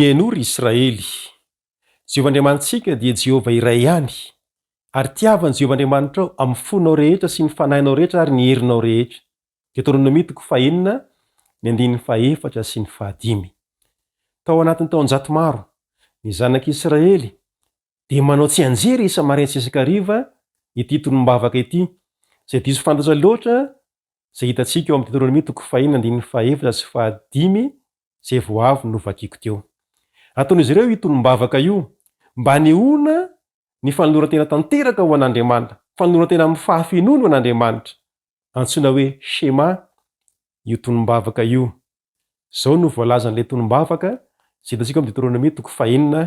Mihainoa, ry Israely! Jehovah Andriamanitsika dia Jehovah iray ihany, ary tiava an'i Jehovah Andriamanitrao amin'ny fonao rehetra sy ny fanahinao rehetra ary ny herinao rehetra. Deoteronomia toko fahenina, ny andininy fahefatra sy ny fahadimy. Tao anatin'ny taonjato maro, ny zanak'Israely dia manao tsianjery isa-maraina sy isan-kariva ity tonom-bavaka ity, izay diso fantatra loatra izay hitantsika ao amin'ny Deoteronomia toko fahenina andininy fahefatra sy fahadimy izay vao avy novakiko teo. Ataon'izy ireo io tonom-bavaka io mba hanehoana ny fanoloran-tena tanteraka ho an'Andriamanitra, fanoloran-tena amin'ny fahafenoany ho an'Andriamanitra. Antsoina hoe Shema io tonom-bavaka io. Izao no voalazan'ilay tonom-bavaka izay hitantsika ao amin'ny Deoteronomia toko fahenina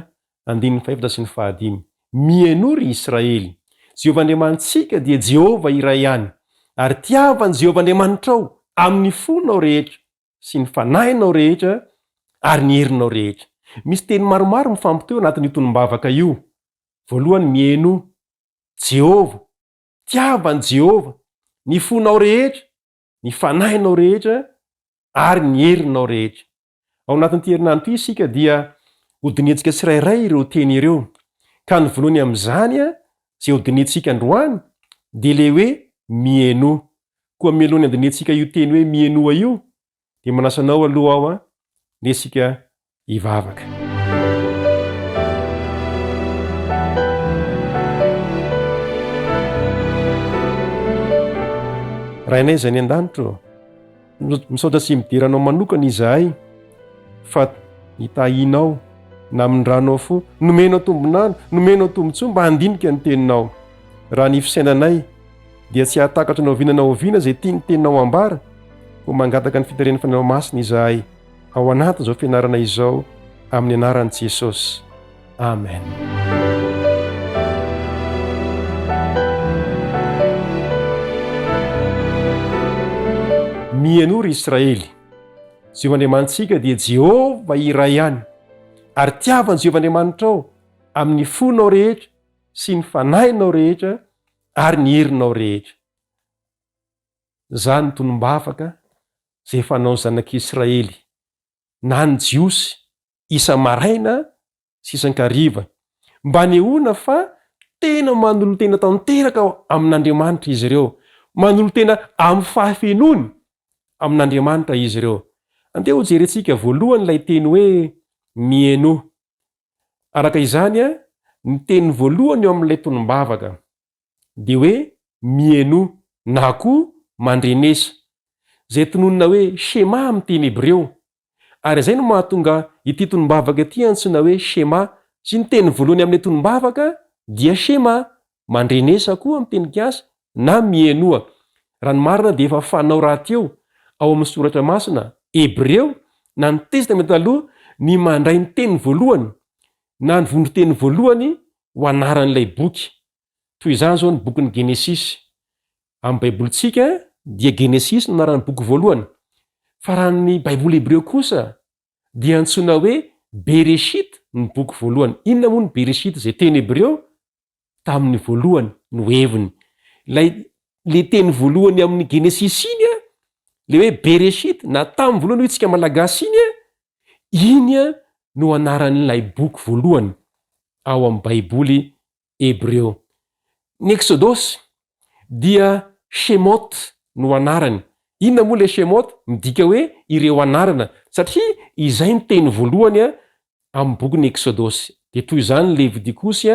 andininy fahefatra sy ny fahadimy, Mihainoa, ry Israely! Jehovah Andriamanitsika dia Jehovah iray ihany, ary tiava an'i Jehovah Andriamanitrao amin'ny fonao rehetra sy ny fanahinao rehetra ary ny herinao rehetra. Misy teny maromaro mifampitohy ao anatin'io tonom-bavaka io. Voalohany, mihainoa. Jehovah. Tiava an'i Jehovah, ny fonao rehetra, ny fanahinao rehetra ary ny herinao rehetra. Ao anatin'ity herinandro ity isika dia hodinihantsika tsirairay ireo teny ireo. Ka ny voalohany amin'izany izay hodinihantsika androany dia ilay hoe mihainoa. Koa mialoha ny handinihantsika io teny hoe mihainoa io dia manasa anao aloha aho ndeha isika hivavaka. Rainay izay any an-danitra ô, misaotra sy midera Anao manokana izahay fa nitahianao, namindranao fo, nomenao tombon'andro, nomenao tombontsoa mba handinika ny Teninao. Raha ny fisainanay dia tsy hahatakatra na oviana na oviana izay tian'ny Teninao hambara, koa mangataka ny fitarihan'ny Fanahinao Masina izahay ao anatin'izao fianarana izao amin'ny anaran'i Jesosy. Amen. Mihainoa ry Israely, Jehovah Andriamanitsika dia Jehovah iray ihany, ary tiava an'i Jehovah Andriamanitrao amin'ny fonao rehetra sy ny fanahinao rehetra ary ny herinao rehetra. Izany tonom-bavaka izay fanaon'ny zanak'Israely na ny Jiosy isa-maraina sy isan-kariva, mba hanehoana fa tena manolo-tena tanteraka amin'Andriamanitra izy ireo, manolo-tena amin'ny fahafenoany amin'Andriamanitra izy ireo. Andeha hojerentsika voalohany ilay teny hoe mihainoa. Araka izany, ny teny voalohany eo amin'ilay tonom-bavaka dia hoe mihainoa na koa mandrenesa, izay tononina hoe shema amin'ny teny hebreo. Ary izay no mahatonga ity tonom-bavaka ity antsoina hoe shema, satria ny teny voalohany amin'ilay tonom-bavaka dia shema, mandrenesa koa amin'ny teny gasy, na mihainoa. Raha ny marina dia efa fanao rahateo ao amin'ny Soratra Masina hebreo na ny Testamenta Taloha ny mandray ny teny voalohany na ny vondron-teny voalohany ho anaran'ilay boky. Toy izany izao ny bokin'ny Genesisy. Amin'ny Baibolintsika dia Genesisy no anaran'ny boky voalohany. Fa raha ny Baiboly hebreo kosa dia antsoina hoe Bereshit ny boky voalohany. Inona moa ny Bereshit izay teny hebreo? Tamin'ny voalohany no heviny. Ilay le teny voalohany amin'ny Genesisy iny an, le hoe Bereshit na tamin'ny voalohany hoy tsika Malagasy iny an, iny an no anaran'ilay boky voalohany ao amin'ny Baiboly hebreo. Ny Eksodosy dia Shemot no anarany. Inona moa ilay Shemot? Midika hoe ireo anarana, satria izay no teny voalohany amin'ny bokin'ny Eksodosy. Dia toy izany ny Levitikosy,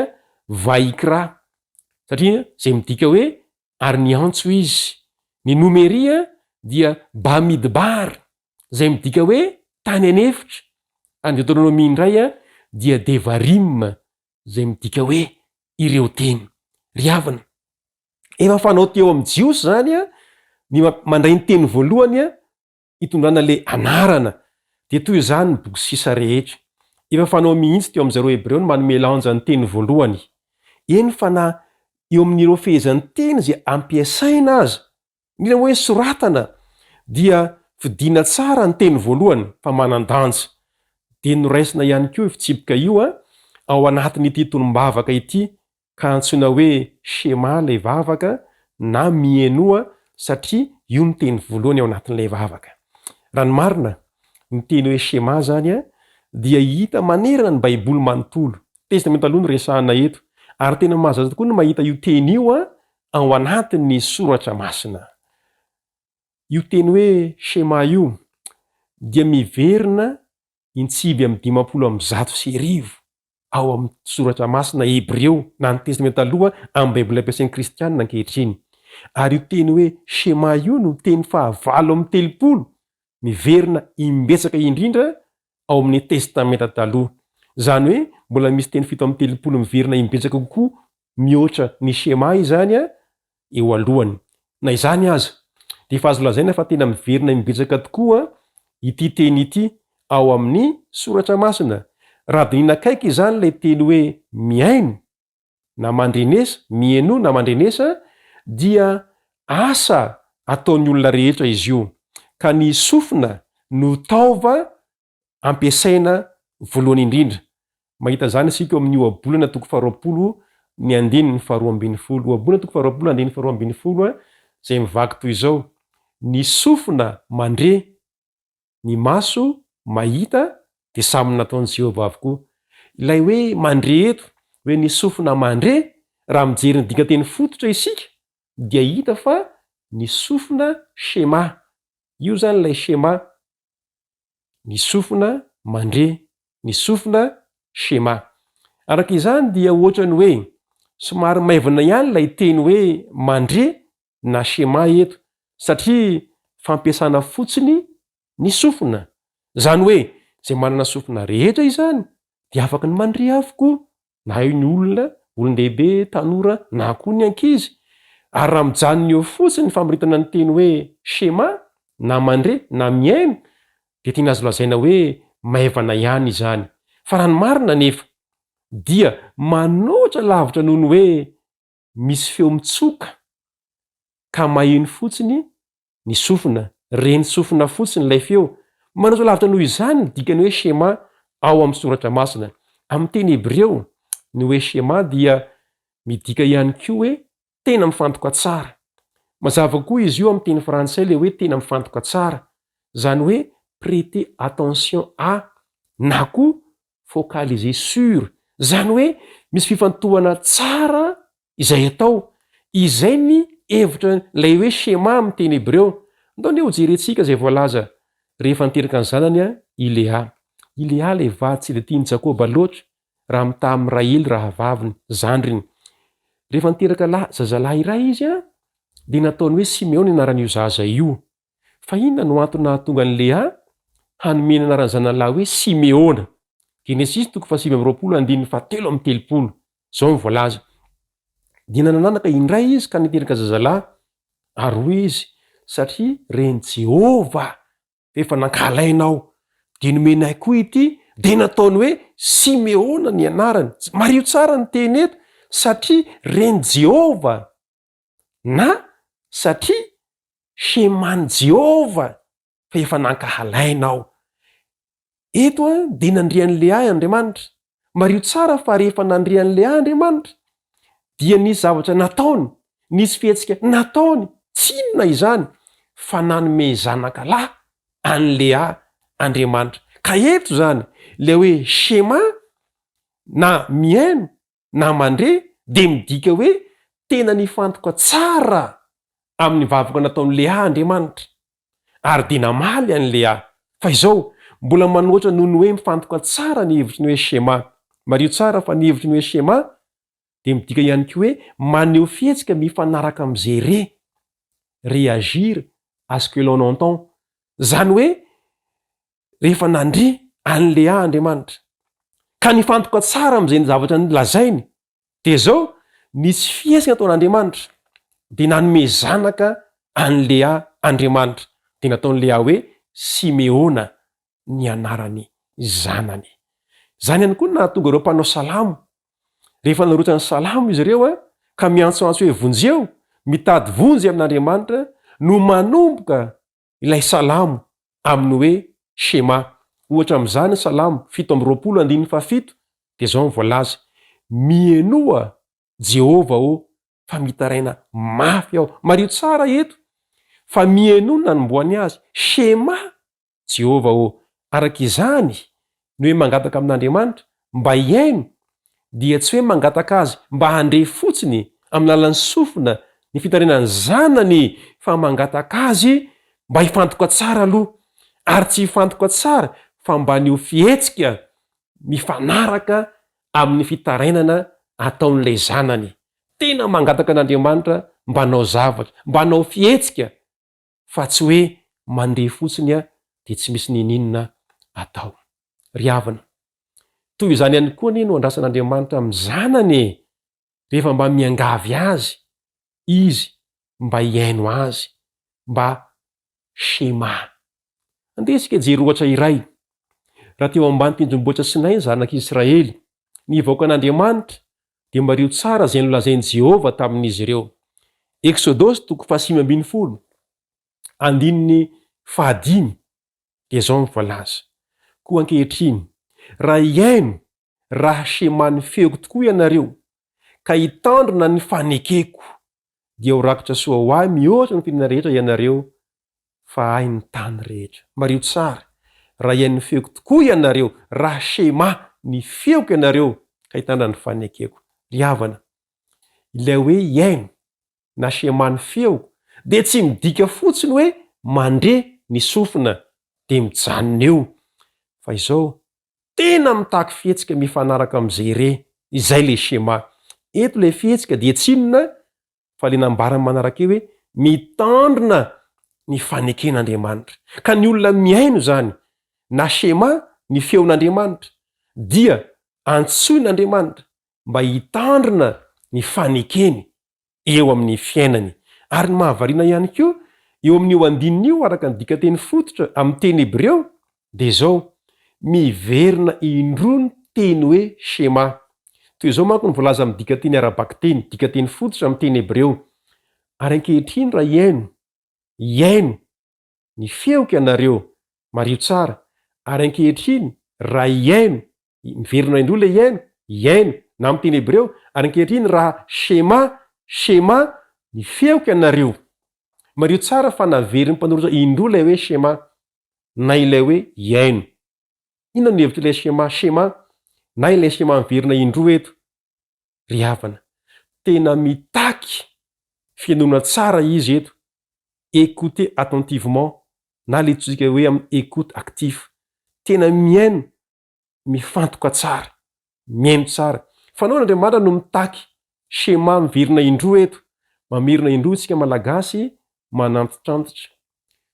Vayikra, satria izay midika hoe ary niantso izy. Ny Nomeria dia Bamidbar, izay midika hoe tany an'efitra. Ary ny Deoteronomia indray dia Devarim, izay midika hoe ireo teny. Ry havana, efa fanao teo amin'ny Jiosy izany ny mandray ny teny voalohany hitondrana ilay anarana. Dia toy izany ny boky sisa rehetra. Efa fanao mihitsy teo amin'izareo Hebreo ny manome lanja ny teny voalohany. Eny fa na eo amin'ireo fehezanteny izay ampiasaina aza, Indrindra moa hoe soratana dia fidiana tsara ny teny voalohany fa manan-danja. Dia noraisina ihany koa io fitsipika io ao anatin'ity tonom-bavaka ity ka antsoina hoe Shema ilay vavaka na Mihainoa satria io no teny voalohany ao anatin'ilay vavaka. Raha ny marina, ny teny hoe Shema izany. dia hita manerana ny Baiboly manontolo. Testamenta Taloha no resahana eto. Ary tena mahazatra tokoa ny mahita io teny io ao anatin'ny Soratra Masina. Io teny hoe Shema io dia miverina intsivy amby 1150 ao amin'ny Soratra Masina hebreo na ny Testamenta Taloha amin'ny Baiboly ampiasain'ny Kristianina ankehitriny. Ary io teny hoe Shema io no teny fahavalo amby 30 miverina imbetsaka indrindra ao amin'ny Testamenta Taloha. Izany hoe mbola misy teny 37 miverina imbetsaka kokoa mihoatra ny Shema izany eo alohany. Na izany aza, dia efa azo lazaina fa tena miverina imbetsaka tokoa ity teny ity ao amin'ny Soratra Masina. Raha dinihina akaiky izany ilay teny hoe mihaino na mandrenesa, mihainoa na mandrenesa, dia asa ataon'ny olona rehetra izy io, ka ny sofina no taova ampiasaina voalohany indrindra. Mahita izany isika eo amin'ny Ohabolana toko faharoapolo ny andininy faharoa ambin'ny folo. Ohabolana toko faharoapolo andininy faharoa ambin'ny folo izay mivaky toy izao, Ny sofina mandre, ny maso mahita dia samy nataon'i Jehovah avokoa. Ilay hoe mandre eto, hoe ny sofina mandre, raha mijery ny dikanteny fototra isika dia hita fa ny sofina shema. Io izany ilay shema. Ny sofina mandre, ny sofina shema. Araka izany dia ohatran'ny hoe somary maivana ihany ilay teny hoe mandre na shema eto satria fampiasana fotsiny ny sofina. Izany hoe izay manana sofina rehetra izany dia afaka ny mandre avokoa na eo ny olona, olon-dehibe, tanora na koa ny ankizy. Ary raha mijanona eo fotsiny ny famaritana ny teny hoe shema na mandre na mihaino dia tena azo lazaina hoe maivana ihany izany. Fa raha ny marina anefa dia manoatra lavitra noho ny hoe misy feo mitsoka ka maheno fotsiny ny sofina, ren'ny sofina fotsiny ilay feo. Manoatra lavitra noho izany ny dikan'ny hoe Shema ao amin'ny Soratra Masina. Amin'ny teny hebreo, ny hoe Shema dia midika ihany koa hoe tena mifantoka tsara. Mazava koa izy io amin'ny teny frantsay ilay hoe tena mifantoka tsara, izany hoe prêter attention à na koa focaliser sur, izany hoe misy fifantohana tsara izay atao. Izay ny hevitra ilay hoe Shema amin'ny teny hebreo. Ndao anie hojerentsika izay voalaza rehefa niteraka ny zanany i Lea. I Lea ilay vady tsy dia tian'i Jakoba loatra raha mitaha amin'i Rahely rahavaviny, zandriny. Rehefa niteraka lahy, zazalahy iray izy, dia nataony hoe Simeona ny anaran'io zaza io. Fa inona no antony nahatonga an'i Lea hanome ny anaran'ny zanany lahy hoe Simeona? Genesisy toko faha-29 andininy faha-33. Izao no voalaza, Dia nanan'anaka indray izy ka niteraka zazalahy, ary hoy izy, Satria ren'i Jehovah fa efa nankahalaina aho, dia nomeny ahy koa ity, dia nataony hoe Simeona ny anarany. Mariho tsara ny teny eto, satria ren'i Jehovah na satria Sheman'i Jehovah fa efa nankahalaina aho. Eto dia nandre an'i Lea Andriamanitra. Mariho tsara fa rehefa nandre an'i Lea Andriamanitra dia nisy zavatra nataony, nisy fihetsika nataony, tsy inona izany fa nanome zanaka lahy an'i Lea Andriamanitra. Ka eto izany ilay hoe Shema na mihaino na mandre dia midika hoe tena nifantoka tsara amin'ny vavaka nataon'i Lea Andriamanitra, ary dia namaly an'i Lea. Fa izao, mbola manoatra noho ny hoe mifantoka tsara ny hevitry ny hoe Shema. Mariho tsara fa ny hevitry ny hoe Shema dia midika ihany koa hoe maneho fihetsika mifanaraka amin'izay re, réagir à ce que l'on entend. Izany hoe rehefa nandre an'i Lea Andriamanitra, ka nifantoka tsara amin'izay zavatra nolazainy, dia izao, nisy fihetsika nataon'Andriamanitra, dia nanome zanaka an'i Lea Andriamanitra, dia nataon'i Lea hoe Simeona ny anaran'ny zanany. Izany ihany koa no nahatonga ireo mpanao salamo, rehefa nanoratra ny salamo izy ireo ka miantsoantso hoe vonjeo, mitady vonjy amin'Andriamanitra, no manomboka ilay salamo amin'ny hoe Shema. Ohatra amin'izany ny Salamo 27 andininy fahafito dia izao no voalaza, Mihainoa, Jehovah ô, fa mitaraina mafy aho. Mariho tsara eto fa mihainoa no nanombohany azy, Shema, Jehovah ô. Araka izany, Ny hoe mangataka amin'Andriamanitra mba hihaino dia tsy hoe mangataka Azy mba handre fotsiny amin'ny alalan'ny sofina ny fitarinan'ny Zanany fa mangataka Azy mba hifantoka tsara aloha ary tsy hifantoka tsara fa mba haneho fihetsika mifanaraka amin'ny fitarainana ataon'ilay Zanany. Tena mangataka an'Andriamanitra mba hanao zavatra, mba hanao fihetsika fa tsy hoe mandeha fotsiny dia tsy misy ninininona atao. Ry havana, toy izany ihany koa anie no andrasan'Andriamanitra amin'ny zanany e! Rehefa mba miangavy azy izy mba hihaino azy, mba Shema. Andeha isika hijery ohatra iray. Raha teo ambany tendrombohitra Sinay ny zanak'Israely, ny vahoakan'Andriamanitra, dia mariho tsara izay nolazain'i Jehovah tamin'izy ireo. Eksodosy toko fahasivy ambin'ny folo, andininy fahadimy, dia izao no voalaza, Koa ankehitriny, raha hihaino, raha Shema ny feoko tokoa ianareo, ka hitandrina ny fanekeko, dia ho rakitra soa ho ahy mihoatra ny firenena rehetra ianareo, fa ahy ny tany rehetra. Mariho tsara, raha hihaino ny feoko tokoa ianareo, raha Shema ny feoko ianareo, ka hitandrina ny fanekeko. Ry havana, ilay hoe hihaino na Shema ny feoko dia tsy midika fotsiny hoe mandre ny sofina dia mijanona eo, fa izao, tena mitaky fihetsika mifanaraka amin'izay re, izay ilay Shema. Eto ilay fihetsika dia tsy inona fa ilay nambarany manaraka eo hoe mitandrina ny faneken'Andriamanitra. Ka ny olona mihaino izany na Shema ny feon'Andriamanitra dia antsoin'Andriamanitra mba hitandrina ny fanekeny eo amin'ny fiainany. Ary ny mahavariana ihany koa, eo amin'io andininy io araka ny dikanteny fototra amin'ny teny hebreo dia izao, miverina indroa ny teny hoe Shema. Toy izao manko no voalaza amin'ny dikanteny ara-bakiteny, dikanteny fototra amin'ny teny hebreo, Ary ankehitriny raha hihaino, hihaino, ny feoko ianareo, mariho tsara, ary ankehitriny raha hihaino, miverina indroa ilay hihaino, hihaino, na amin'ny teny hebreo, ary ankehitriny raha Shema, Shema, ny feoko ianareo. Mariho tsara fa naverin'ny mpanoratra indroa ilay hoe Shema, na ilay hoe hihaino. Inona no hevitr'ilay Shema, Shema, na ilay Shema miverina indroa eto? Ry havana, tena mitaky fihenoana tsara izy eto, écouter attentivement, na ilay antsointsika hoe amin'ny écoute active. Tena mihaino, mifantoka tsara, mihaino tsara. Fa nahoana Andriamanitra no mitaky Shema miverina indroa eto? Mamerina indroa isika Malagasy manantitrantitra.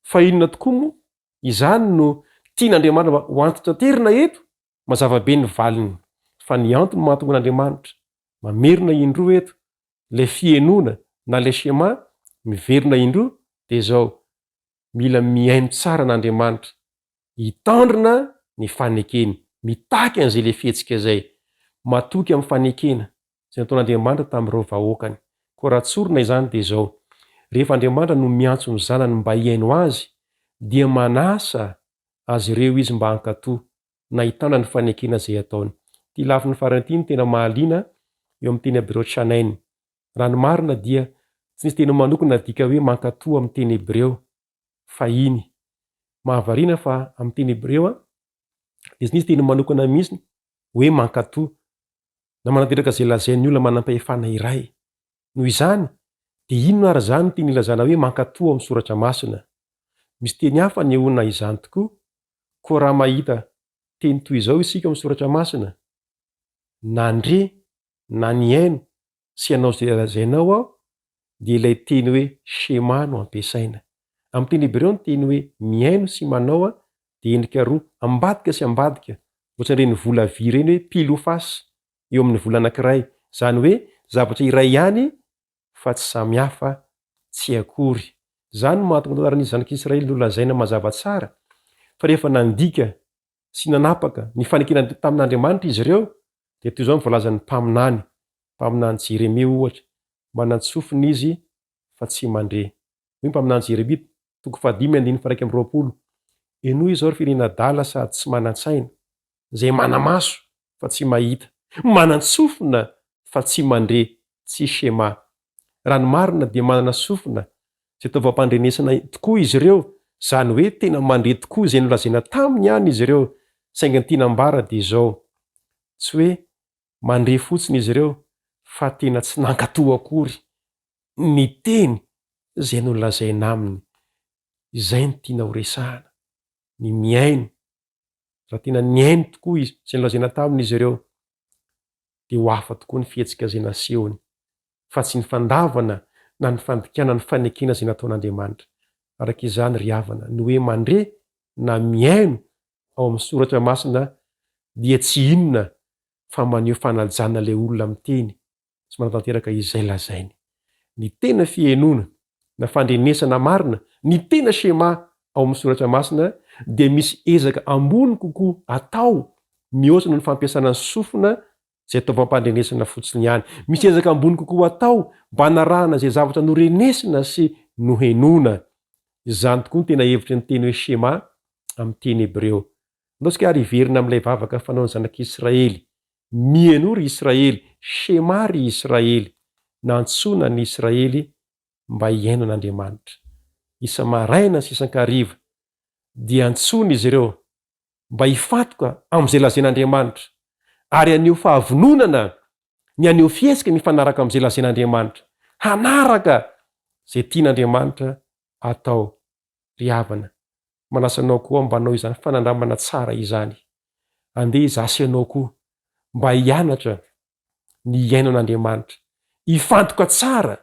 Fa inona tokoa moa izany no tian'Andriamanitra mba ho antitranterina eto? Mazava be ny valiny fa ny antony mahatonga an'Andriamanitra mamerina indroa eto ilay fihenoana na ilay Shema miverina indroa dia izao, mila mihaino tsara an'Andriamanitra, hitandrina ny fanekeny, mitaky an'izay ilay fihetsika izay, matoky amin'ny fanekena izay nataon'Andriamanitra tamin'ireo vahoakany. Koa raha tsorina izany dia izao, rehefa Andriamanitra no miantso ny zanany mba hihaino Azy dia manasa azy ireo Izy mba hankatò na hitana ny fanekena izay ataony. Ity lafiny farany ity no tena mahaliana eo amin'ny teny hebreo chanain. Raha ny marina dia tsy nisy teny manokana nadika hoe mankatò amin'ny teny hebreo fahiny. Mahavariana fa amin'ny teny hebreo dia tsy nisy teny manokana mihitsy hoe mankatò na manatanteraka izay lazain'ny olona manam-pahefana iray. Noho izany, dia inona ary izany no tiany ilazana hoe mankatò ao amin'ny Soratra Masina? Misy teny hafa anehoana izany tokoa, koa raha mahita teny toy izao isika ao amin'ny Soratra Masina, Nandre na nihaino sy hanao izay lazainao aho, dia ilay teny hoe shema no ampiasaina. Amin'ny teny hebreo ny teny hoe mihaino sy manao dia endrika roa, ambadika sy ambadika, ohatran'ireny vola vy ireny hoe pile ou face, eo amin'ny vola anankiray, izany hoe zavatra iray ihany fa tsy samy hafa tsy akory. Izany no mahatonga ny tantaran'ny zanak'Israely nolazaina mazava tsara fa rehefa nandika sy nanapaka ny fanekena tamin'Andriamanitra izy ireo dia toy izao ny voalazan'ny mpaminany, mpaminany Jeremia ohatra, manan-tsofina izy fa tsy mandre. Hoy ny mpaminany Jeremia, toko fahadimy andininy faha-21, Henoy izao ry firenena adala sady tsy manan-tsaina, izay mana-maso fa tsy mahita, manan-tsofina fa tsy mandre, tsy Shema. Raha ny marina dia manana sofina izay taovam-pandrenesana tokoa izy ireo, izany hoe tena mandre tokoa izay nolazaina taminy ihany izy ireo, Saingy ny tiana ambara dia izao, tsy hoe mandre fotsiny izy ireo fa tena tsy nankatò akory ny teny izay nolazaina aminy. Izay no tiana horesahana, ny mihaino. Raha tena nihaino tokoa izay nolazaina taminy izy ireo dia ho hafa tokoa ny fihetsika izay nasehony, fa tsy ny fandavana na ny fandikana ny fanekena izay nataon'Andriamanitra. Araka izany, ry havana, ny hoe mandre na mihaino ao amin'ny Soratra Masina dia tsy inona fa maneho fanajana ilay olona miteny sy manatanteraka izay lazainy. Ny tena fihainoana na fandrenesana marina ny tena Shema ao amin'ny Soratra Masina dia misy ezaka ambony kokoa atao mihoatra noho ny fampiasana ny sofina izay taovam-pandrenesana fotsiny ihany. Misy ezaka ambony kokoa atao mba hanarahana izay zavatra norenesina sy nohenoina. Izany tokoa no tena hevitry ny teny hoe Shema amin'ny teny hebreo. Andao isika ary hiverina amin'ilay vavaka fanaon'ny zanak'Israely Mihainoa ry Israely, Shema ry Israely, nantsoina ny Israely mba hihaino an'Andriamanitra. Isa-maraina sy isan-kariva dia antsoina izy ireo mba hifantoka amin'izay lazain'Andriamanitra, ary haneho fahavononana ny haneho fihetsika mifanaraka amin'izay lazain'Andriamanitra, hanaraka izay tian'Andriamanitra atao. Ry havana, manasa anao koa mba hanao izany fanandramana tsara izany. Andeha izaho sy ianao koa mba hianatra ny hihaino an'Andriamanitra, hifantoka tsara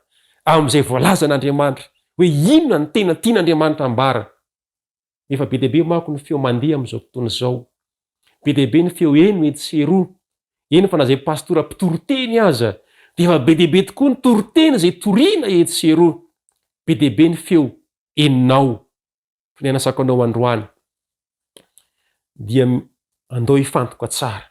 amin'izay voalazan'Andriamanitra hoe inona no tena tian'Andriamanitra ambara. Efa be dia be manko ny feo mandeha amin'izao fotoana izao. Be dia be ny feo heno etsy sy eroa. Eny fa na izay pastora mpitory teny aza dia efa be dia be tokoa ny toriteny izay toriana etsy sy eroa. Be dia be ny feo henonao. Fa ny anasako anao androany dia andao hifantoka tsara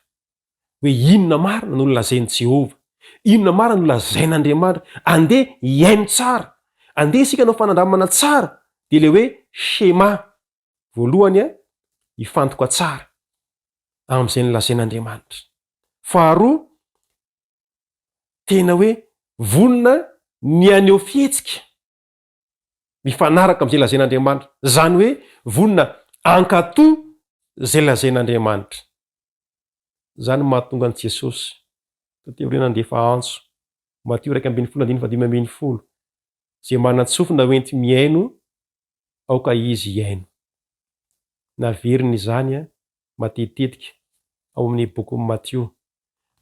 hoe inona marina no lazain'i Jehovah, inona marina no lazain'Andriamanitra. Andeha hihaino tsara, andeha isika hanao fanandramana tsara, dia ilay hoe Shema voalohany, hifantoka tsara amin'izay nolazain'Andriamanitra. Faharoa, tena hoe vonona ny haneho fihetsika mifanaraka amin'izay lazain'Andriamanitra, izany hoe vonona hankatò izay lazain'Andriamanitra. Izany no mahatonga an'i Jesosy taty aoriana nandefa antso, Matio 11 andininy faha-15, Izay manan-tsofina ho enti-mihaino, aoka izy hihaino. Naveriny izany matetitetika ao amin'ny bokin'i Matio,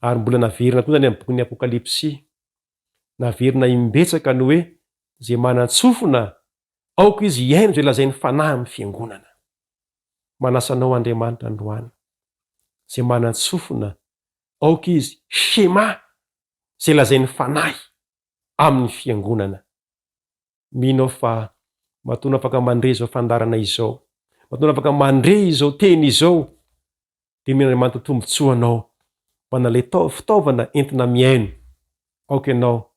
ary mbola naverina koa izany amin'ny bokin'ny Apokalypsy. Naverina imbetsaka ny hoe izay manan-tsofina, aoka izy hihaino izay lazain'ny Fanahy amin'ny fiangonana. Manasa anao Andriamanitra androany. Izay manan-tsofina, aoka izy, Shema, izay lazain'ny Fanahy amin'ny fiangonana. Mino aho fa matoa afaka mandre izao fandaharana izao, matoa afaka mandre izao teny izao, dia omen'Andriamanitra tombontsoa anao mba na ilay fitaovana entina mihaino, aoka ianao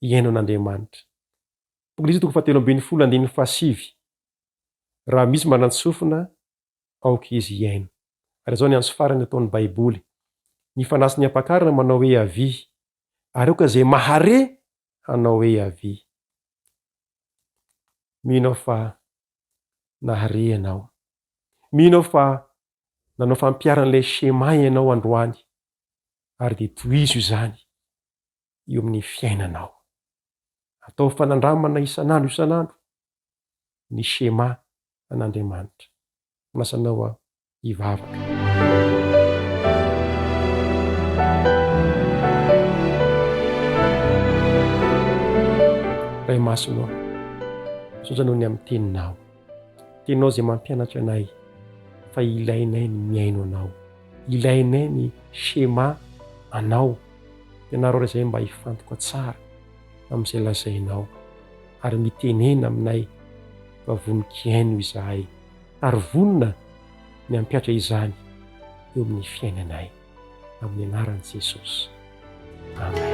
hihaino an'Andriamanitra. Apokalypsy toko fahatelo ambin'ny folo andininy fahasivy, Raha misy manan-tsofina, aoka izy hihaino. Ary izao ny antso farany ataon'ny Baiboly, Ny fanahy sy ny ampakarina manao hoe avia, ary aoka izay mahare hanao hoe avia. Mino aho fa nahare ianao. Mino aho fa nanao fampiharana ilay schéma ianao androany ary dia tohizo izany eo amin'ny fiainanao. Ataovy fanandramana isan'andro isan'andro ny schéma an'Andriamanitra. Manasa anao aho hivavaka. Ray Masina ô, misaotra noho ny amin'ny Teninao. Teninao izay mampianatra anay fa ilainay ny mihaino Anao. Ilainay ny Shema Anao. Ianaro ary izay mba hifantoka tsara amin'izay lazainao ary mitenena aminay fa vonon-kihaino izahay. ary vonona ny hampiatra izany eo amin'ny fiainanay. Amin'ny anaran'i Jesosy. Amen.